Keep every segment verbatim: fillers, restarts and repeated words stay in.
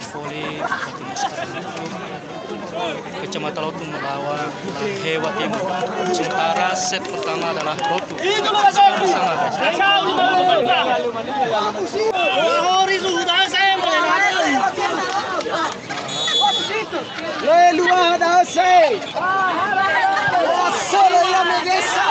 Voli, Kecamatan Lotu melawan Hewa Timur. Sementara set pertama adalah Lotu. Lelua dase. Solo ya megesa.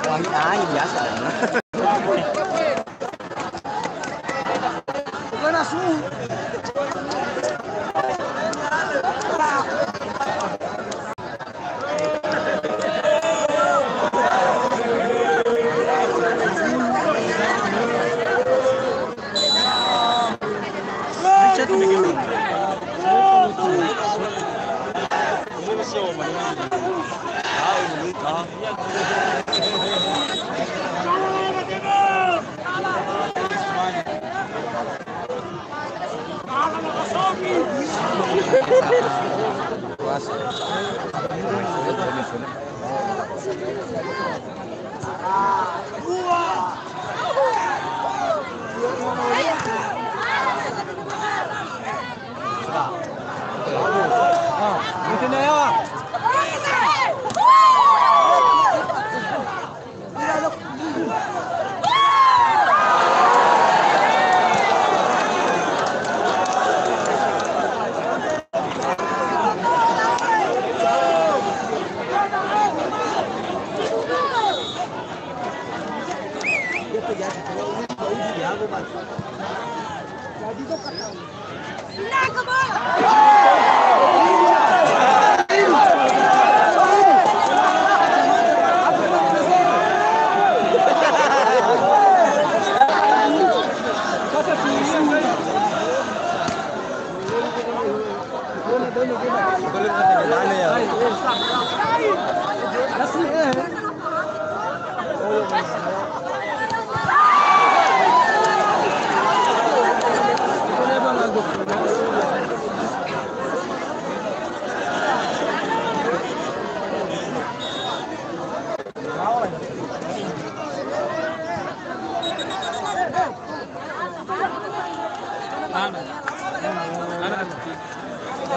Wangi angin biasa. Bukan asu.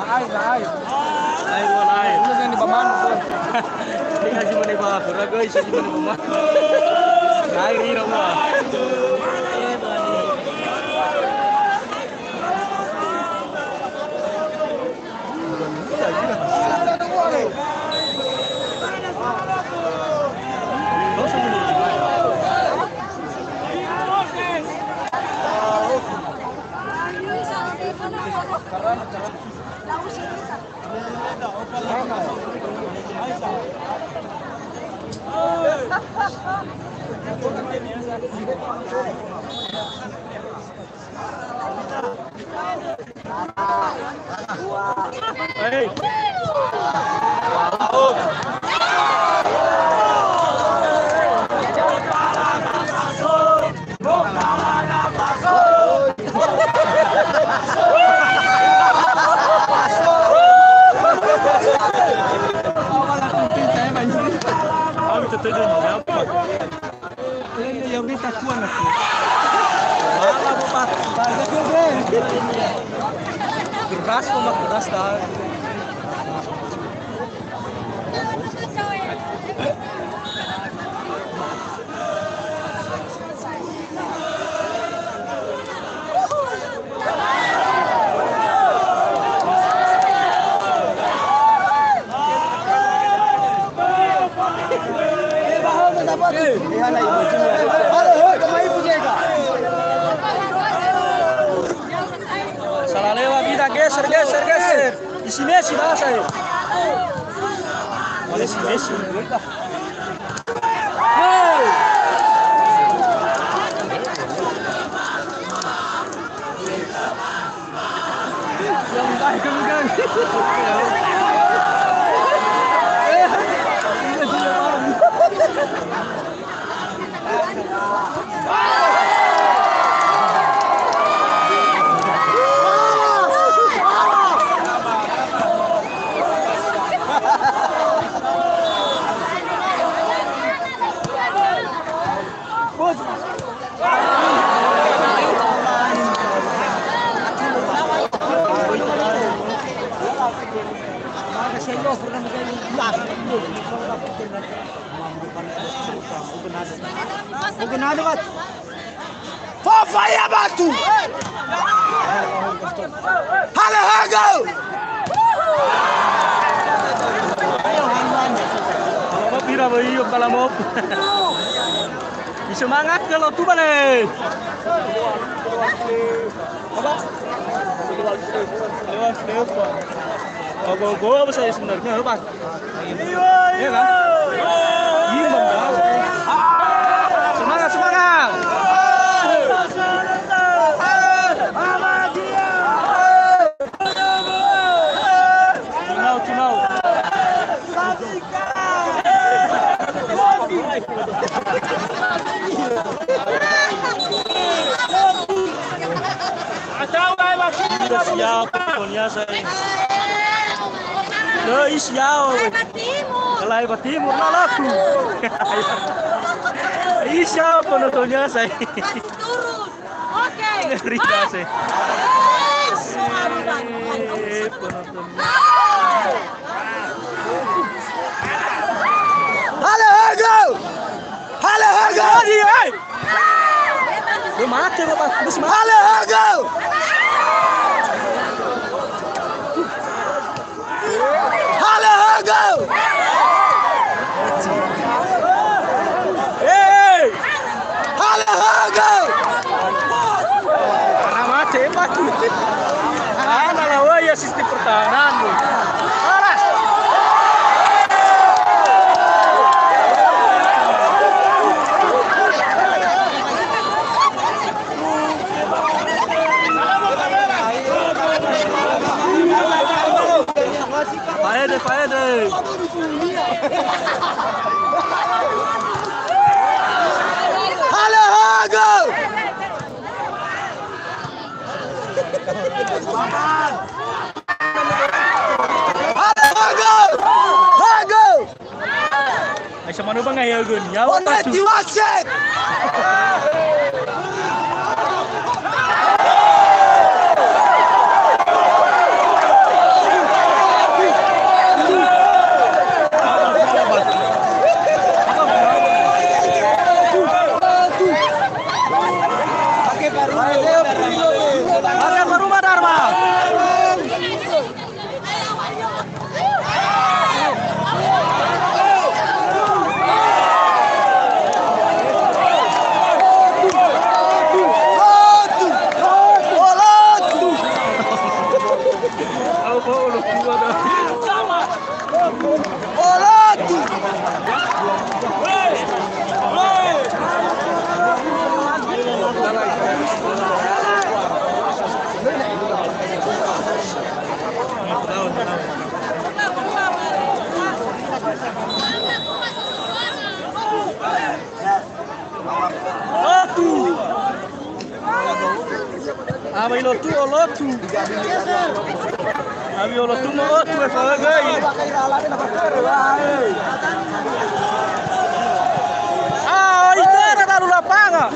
Lain, lain. Lain, dua lain. Ini kan di paman, tuh. Ini kan cuma di paman. Kurang, guys, cuma di paman. Lain, ini, Rama. Keras, keras, keras, dah. Salah lewat, kita geser, geser, geser. Isi Messi bahasa ya. Messi, Messi. Fafaya batu. Hale hagau. Pira ba iyo kalamop. Semangat kalau tu balik. Apa? Lewat, lewat, Pak. Bawa-bawa apa saya sebenarnya, Pak? Iya, kan? Iman, kan? Semangat, semangat! Cimau, cimau. Udah siap penontonnya saya. Lo, isi yao. Kalau hebat timur, lah laku. Isi yao penontonnya saya. Turun. Oke. Ngeri dah saya. Eh, penontonnya. Halo, halo. Halo, halo. Lu mate, Bapak. Terus mate. Halo, halo. Halo, halo. Hei. Halo, halo. Karena mate, Pak. Ana lawai ya sistem pertahanan. Aras. Faede, faede. Halo, hagau! Halo, hagau! Hagau! Ai sama nu bang ayo gun. Ya, One pasu. Tiwasit! Pakai baru, pakai baru, Darma. Awai lotu, o lotu. Awai o lotu mo otu, e fa'agai. Ah, itera dalu lapangan.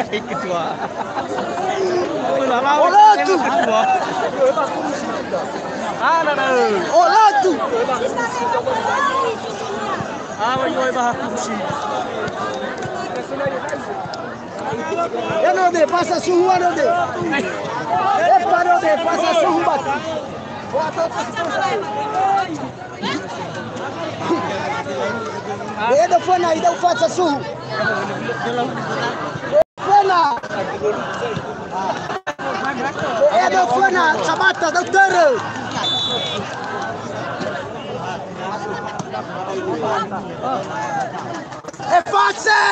Ketua. O lotu. Ketua. Ada dah. O lotu. Awai, wai, baha kursi. Ano de, pasa suhu, ano de. Epa, ano de, pasa suhu, bat. Edo föna, idau pasa suhu. Föna. Edo föna, sabata, dau törö. E fase!